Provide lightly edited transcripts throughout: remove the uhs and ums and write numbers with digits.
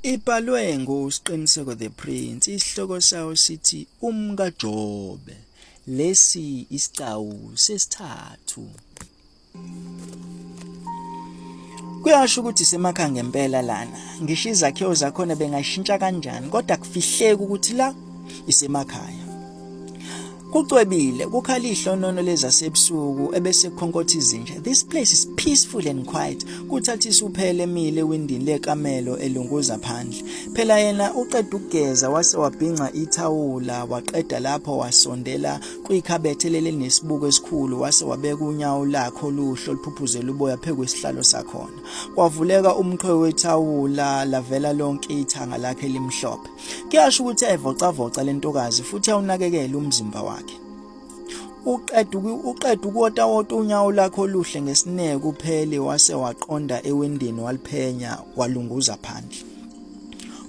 Ibhalwe nguSqiniseko The Prince, isihloko sayo sithi UmkaJobe. Lesi isigcawu sesithathu. Kuyasho ukuthi semakhaya ngempela lana. Ngisho izakhiwo zakhona bengashintsha kanjani kodwa kufihleki ukuthi la isemakhaya. Kucwebile, kukhala ihlonono lezasebusuku ebese kukhonkotha izinja. This place is peaceful and quiet. Kuthathisa uphele emile ewindini lekamelo elunguza phandle. Phela yena uqeda ukugeza wase wabhinca ithawula waqeda lapho wasondela kwikhabethe leli nesibuko esikhulu wase wabeka unyawo lakhe oluhle oluphuphuzela uboya phezu kwesihlalo sakhona. Kwavuleka umqhwe wethawula lavela lonke ithanga lakhe elimhlophe. Kuyasho ukuthi ayivocavoca lentokazi futhi awunakekele umzimba wakhe. Uqeda uqeda ukuwotawota unyawo lakhe oluhle ngesineke upheli wase waqonda ewindini waliphenya walunguza phandle.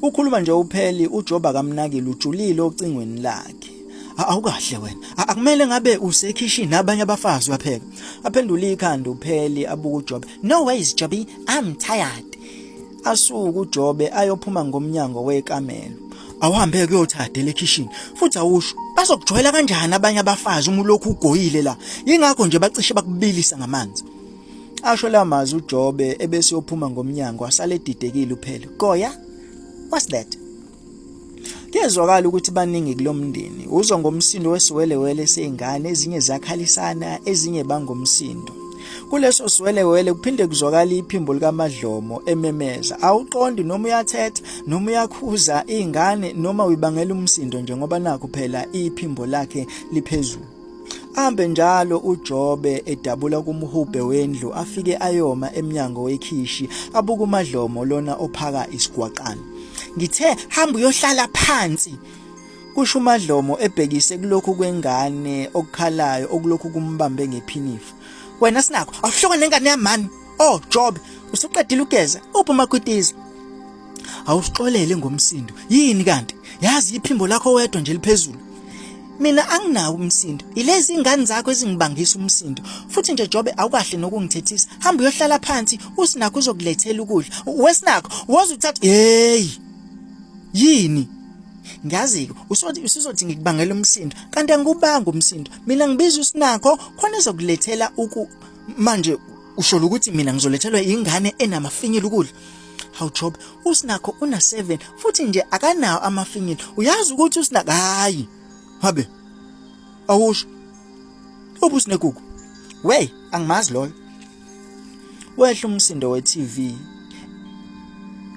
Ukhuluma nje upheli uJoba kamnakile ujulile ocingweni lakhe. Awukahle wena. Akumele ngabe usekhishini nabanye abafazi uyapheka. Aphendule ikhanda upheli abuka uJobe. No ways Jobi, I'm tired. Asuke uJobe ayophuma ngomnyango wekamelo. Awuhambe kuyothadela ekhishini futhi awusho bazokujwayela kanjani abanye abafazi uma ulokhu ugoyile la. Yingakho nje bacishe bakubilisa ngamanzi. Asho lamazwi uJobe ebese yophuma ngomnyango asale edidekile uphele. Goya? What's that? Kuyezwakala ukuthi baningi kulomndeni. Uzwa ngomsindo wesiwelewele sezingane ezinye ziyakhalisana ezinye bangomsindo. Kuleso siwelewele kuphinde kuzwakala iphimbo likaMadlomo ememeza. Awuqondi noma uyathetha noma uyakhuza izingane noma uyibangela umsindo nje ngoba nakhu phela iphimbo lakhe liphezulu. Ahambe njalo uJobe edabula kumhubhe wendlu afike ayoma emnyango wekhishi abuka uMadlomo lona ophaka isigwaqana. Ngithe hamba uyohlala phansi kusho uMadlomo ebhekise kulokhu kwengane okukhalayo okulokhu kumbambe ngephinifa. Wena Sinakho awuhlukane nengane yami mani. Oh Jobe usuqedile ugeza uphi umakwitiza? Awusixolele ngomsindo. Yini kanti? Yazi iphimbo lakho wedwa nje liphezulu. Mina anginawo umsindo. Ilezi ingane zakho ezingibangisa umsindo. Futhi nje Jobe awukahle nokungithethisa. Hamba uyohlala phansi, uSinakho uzokulethela ukudla. Wesinakho, woza uthatha Hey! Yini? Ngiyazi-ke usothi usuzothi ngikubangela umsindo kanti angikubanga umsindo. Mina ngibiza uSinakho khona ezokulethela uku manje usho ukuthi mina ngizolethelwa ingane enamafinyila ukudla. Hawu Job, uSinakho una 7 futhi nje akanawo amafinyila. Uyazi ukuthi uSinakho hayi. Habe. Awusho. Ubusinegugu. Wey, angimazi loyo. Wehla umsindo we-TV.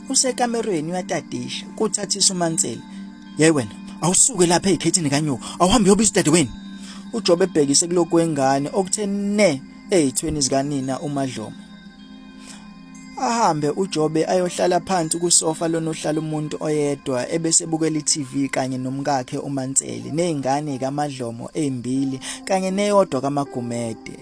Usekamerweni uyatadisha, kuthathisa uManseli. Yey wena, awusuke lapha ezikhethini kanyoko. Awuhambe uyobiza udadewenu. UJobe ebhekise kulokhu kwengane okuthe ne ezithweni zikanina uMadlomo. Ahambe uJobe ayohlala phansi kusofa lona ohlala umuntu oyedwa ebese ebukela iTV kanye nomkakhe uManseli nezingane kaMadlomo ezimbili kanye neyodwa kaMagumede.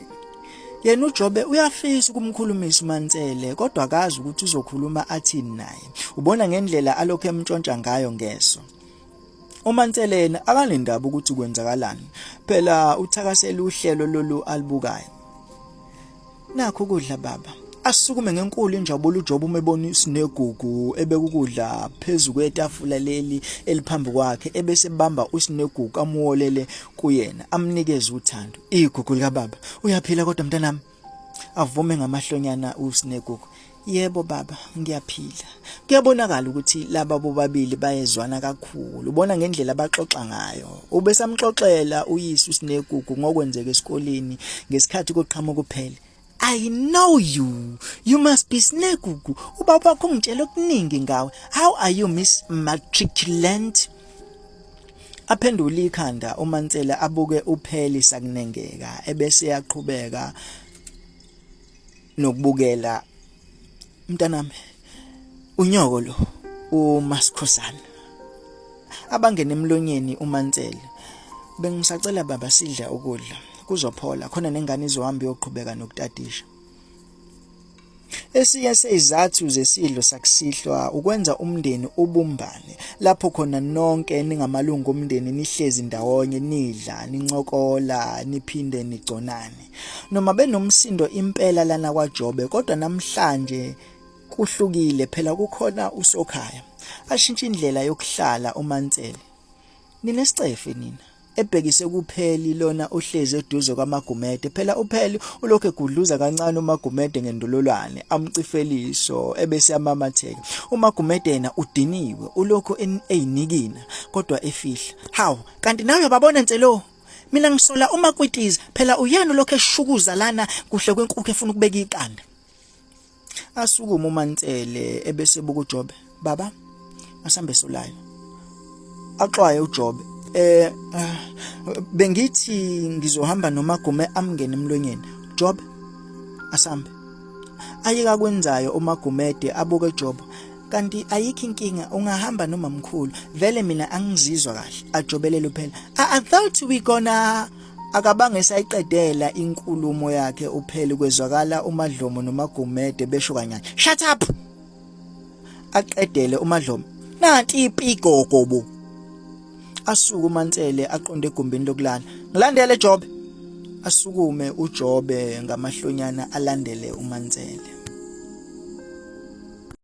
Yena uJobe uyafisa ukumkhulumisa uMansele kodwa akazi ukuthi uzokhuluma athini naye. Ubona ngendlela alokhu emntshontsha ngayo ngeso. UMansele yena akanendaba ukuthi kwenzakalani. Phela uthakasela uhlelo lolu alubukayo. Nakho ukudla baba. Asukume ngenkulu injabulo uJobe uma ebona uSinegugu ebeka ukudla phezu kwetafula leli eliphambi kwakhe ebese bamba uSinegugu amuwolele kuyena amnikeze uthando. Igugu likababa. Uyaphila kodwa mntanami? Avume ngamahlonyana uSinegugu. Yebo baba, ngiyaphila. Kuyabonakala ukuthi laba bobabili bayezwana kakhulu. Ubona ngendlela abaxoxa ngayo. Ubesamxoxela uyise uSinegugu ngokwenzeka esikoleni ngesikhathi kuqhamuka uphele. I know you. You must be Sinegugu. Ubaba wakho ungitshela okuningi ngawe. How are you Miss Matriculant? Aphendule ikhanda uMansela abuke uPheli sakunengeka ebese yaqhubeka nokubukela mntanami unyoko lo uMasikhosana abangena emlonyeni uMansele bengisacela baba sidla ukudla kuzophola khona nengane izohamba iyoqhubeka nokutadisha Esinye sezizathu zesidlo sakusihlwa ukwenza umndeni ubumbane lapho khona nonke ningamalungu omndeni nihlezi ndawonye nidla nincokola niphinde nigconane Noma benomsindo impela lana kwaJobe kodwa namhlanje kuhlukile phela kukhona uSokhaya. Ashintshe indlela yokuhlala uMansele. Ninesicefe nina. Ebhekise kuPheli lona ohlezi eduze kwaMagumede. Phela uPheli ulokhu egudluza kancane uMagumede ngendololwane amcifeliso ebese yamamatheka. UMagumede yena udiniwe ulokhu eyinikina kodwa efihla. Hawu kanti nawe uyababona Nselo? Mina ngisola uMakwitiza phela uyena ulokhu eshukuza lana kuhle kwenkukhu efuna ukubeka iqanda. Asukume uMansele ebese buka uJobe. Baba, asambe solayo. Axwaye uJobe. Eh bengithi ngizohamba noMagume amngene emlonyeni. Jobe, asambe. Ayeka kwenzayo uMagumede abuke Jobe. Kanti ayikho inkinga ungahamba nomamkhulu vele mina angizizwa kahle ajobelele phela. I thought we gonna Akabange esayiqedela inkulumo yakhe uPheli kwezwakala uMadlomo noMagumede besho kanyane. Shut up! Aqedele uMadlomo. Nanti ipigogo bo. Asuke uMansele aqonde egumbini lokulala. Ngilandele Jobe. Asukume uJobe ngamahlonyana alandele uMansele.